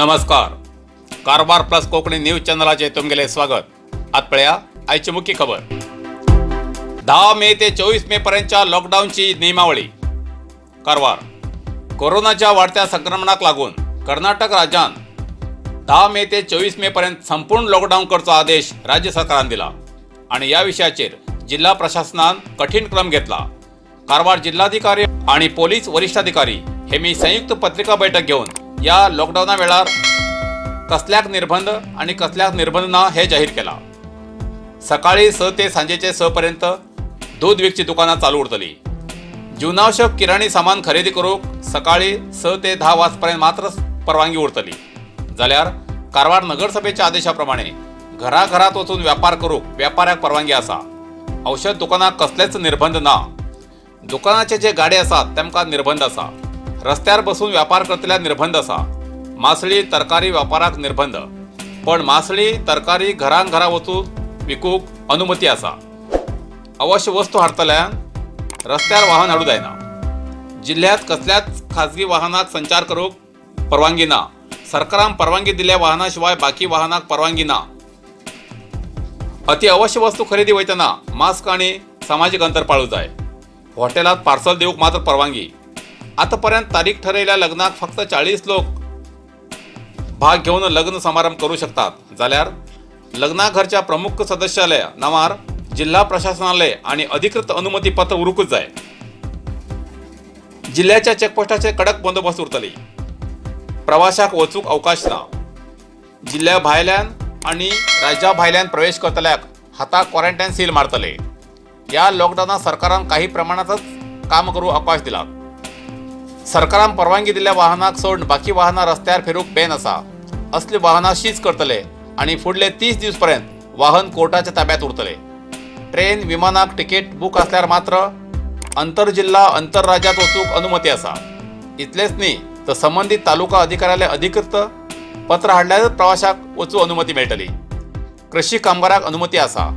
नमस्कार, Karwar plus Konkani news चॅनलाचे तुमगेले स्वागत. आत पळया आयची मुख्य खबर. 10 मे ते 24 मे पर्यंतच्या लॉकडाऊनची नियमावळी. कारवार कोरोनाच्या वाढत्या संक्रमणाक लागून कर्नाटक राज्यान 10 मे ते 24 मे पर्यंत संपूर्ण लॉकडाऊन करचो आदेश राज्य सरकारान दिला आणि या विशयाचेर जिल्हा प्रशासनान कठीण क्रम घेतला. कारवार जिल्हाधिकारी आणि पोलीस वरिष्ठाधिकारी हे मी संयुक्त पत्रिका बैठक घेऊन या लॉकडाऊना वेळार कसल्याक निर्बंध आणि कसल्याक निर्बंध ना हे जाहीर केला. सकाळी 6 ते सांजेचे 6 पर्यंत दूध विकची दुकानां चालू उरतली. जीवनावश्यक किराणी सामान खरेदी करूंक सकाळी 6 ते 10 वाजपर्यंत मात्र परवानगी उरतली. जाल्यार कारवार नगरसभेच्या आदेशाप्रमाणे घराघरात वचून व्यापार करूंक व्यापाऱ्याक परवानगी आसा. औषध दुकानाक कसलेच निर्बंध ना. दुकानाचे जे गाडे आसात तेमकां निर्बंध आसा. रस्त्यार बसून व्यापार करतल्याक निर्बंध आसा. मासळी तरकारी व्यापाराक निर्बंध, पण मासळी तरकारी घरान घरा वचून विकूंक अनुमती आसा. अवश्य वस्तू हाडटल्यांक रस्त्यार वाहन हाडूं जायना. जिल्ह्यात कसल्याच खाजगी वाहनाक संचार करूंक परवानगी ना. सरकारान परवानगी दिल्ल्या वाहना शिवाय बाकी वाहनाक परवानगी ना. अति अवश्य वस्तू खरेदी वयतना मास्क आणि सामाजीक अंतर पाळू जाय. हॉटेलात पार्सल दिवंक मात्र परवानगी. आतापर्यंत तारीख ठरयल्या लग्नाक फक्त 40 लोक भाग घेवन लग्न समारंभ करू शकतात. जाल्यार लग्नाघरच्या प्रमुख सदस्याल्या नावार जिल्हा प्रशासनालय आणि अधिकृत अनुमती पत्र उरूकच जाय. जिल्ह्याच्या चेकपोस्टाचे कडक बंदोबस्त उरतली. प्रवाशाक वचूंक अवकाश ना. जिल्ह्या भायल्यान आणि राज्या भायल्यान प्रवेश करतल्याक हाताक क्वॉरंटायन सील मारतले. या लॉकडावनात सरकारान काही प्रमाणातच काम करूंक अवकाश दिला. सरकारान परवानगी दिल्ल्या वाहनाक सोडून बाकी वाहनां रस्त्यार फिरूंक बॅन आसा. असली वाहनां शीज करतले आणि फुडले 30 दीस पर्यंत वाहन कोर्टाच्या ताब्यात उरतले. ट्रेन, विमानाक तिकेट बूक असल्यार मात्र आंतरजिल्हा, आंतरराज्यात वचूंक अनुमती आसा. इतलेच न्ही, तर संबंदीत तालुका अधिकाऱ्याले अधिकृत पत्र हाडल्यारच प्रवाशाक वचूंक अनुमती मेळटली. कृषी कामगाराक अनुमती आसा.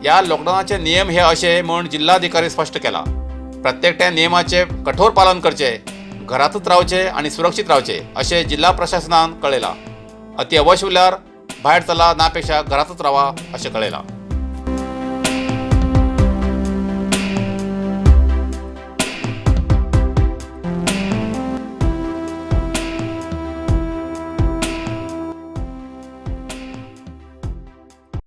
या लॉकडावनाचे नियम हे अशे म्हूण जिल्हाधिकारी स्पश्ट केला. प्रत्येकट्या नियमाचे कठोर पालन करचे, घरातच रावचे आणि सुरक्षित रावचे अशें जिल्हा प्रशासनान कळयलां. अति अवश्य उरल्यार भायर चला नापेक्षा घरातच रावा अशें कळयलां.